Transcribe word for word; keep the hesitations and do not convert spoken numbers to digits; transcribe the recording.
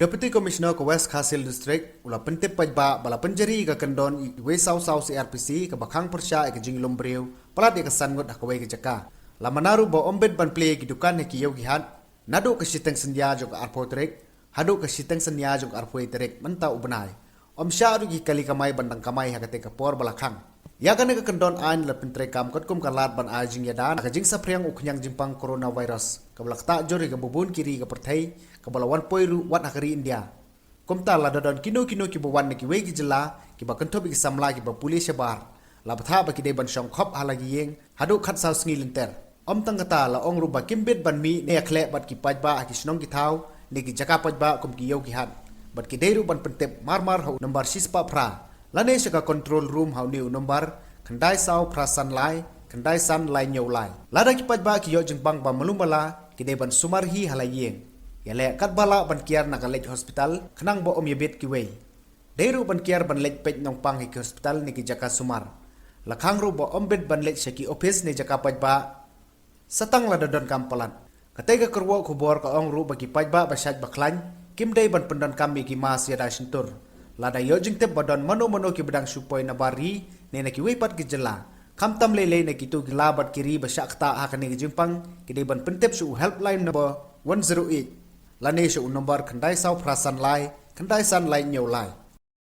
Deputy Commissioner ka West Khasi Hills District u la pyntip paidbah ba la pynjari ïa ka kyndon iwei saw saw C R P C kaba khang pyrshah ïa ka jinglum briew palat ïa ka san ngut ha kawei ka jaka. La mana ruh ba ym bit ban plie ïa ki dukan ha ki ïew ki hat naduh ka shiteng synñia jong ka arphew tarik haduh ka shiteng synñia jong ka arphew tarik mynta u bnai. Ym shah ruh ïa ki kali kamai ban dang kamai ha katei ka por ba la khang. Ïa kane ka kyndon aiñ la pyntreikam katkum ka lad ban ai jingïada na ka jingsaphriang u khñiang jingpang coronavirus kaba la ktah jur ïa kaba bun ki ri ka pyrthei, kaba la wan poi ruh wat ha ka ri India. Kumta lada don kino kino kiba wan na kiwei ki jylla kiba kynthup ïa ki samla kiba pule shabar, la bthah ba ki dei ban shong khop ha la ki ïing haduh khatsaw sngi lynter. Ym tang kata, la ong ruh ba kim bit ban mih ne ïakhleh bad ki paidbah ha ki shnong ki thaw ne ki jaka paidbah kum ki ïew ki hat, bad ki dei ruh ban pyntip mar mar ha u nombar shispah phra lane sha ka control room ha une u nombar khyndai saw phra san lai khyndai san lai hynñiew lai. Lada ki paidbah ki ïoh jingbang ba malu mala, ki dei ban sumar hi ha la ïing. Ïaleh katba lah ban kiar na ka leit hospital khnang ba ym ïabit kiwei. Dei ruh ban kiar ban leit peit nongpang ha ki hospital ne ki jaka sumar. La khang ruh ba ym bit ban leit sha ki ophis ne jaka paidbah sa tang lada donkam palat. Katei ka kyrwoh khubor ka ong ruh ba ki paidbah ba shait ba khlaiñ kim dei ban pyndonkam ïa ki mask ïada shyntur. Lada ïoh jingtip ba don mano mano kiba dang shu poi na bar ri ne na kiwei pat ki jylla, khamtam lei lei na kito ki jylla bad ki ri ba shah ktah ha kane ka jingpang, ki dei ban pyntip sha u helpline number one zero eight lane sha u nombar khyndai saw phra san lai khyndai san lai hynñiew lai.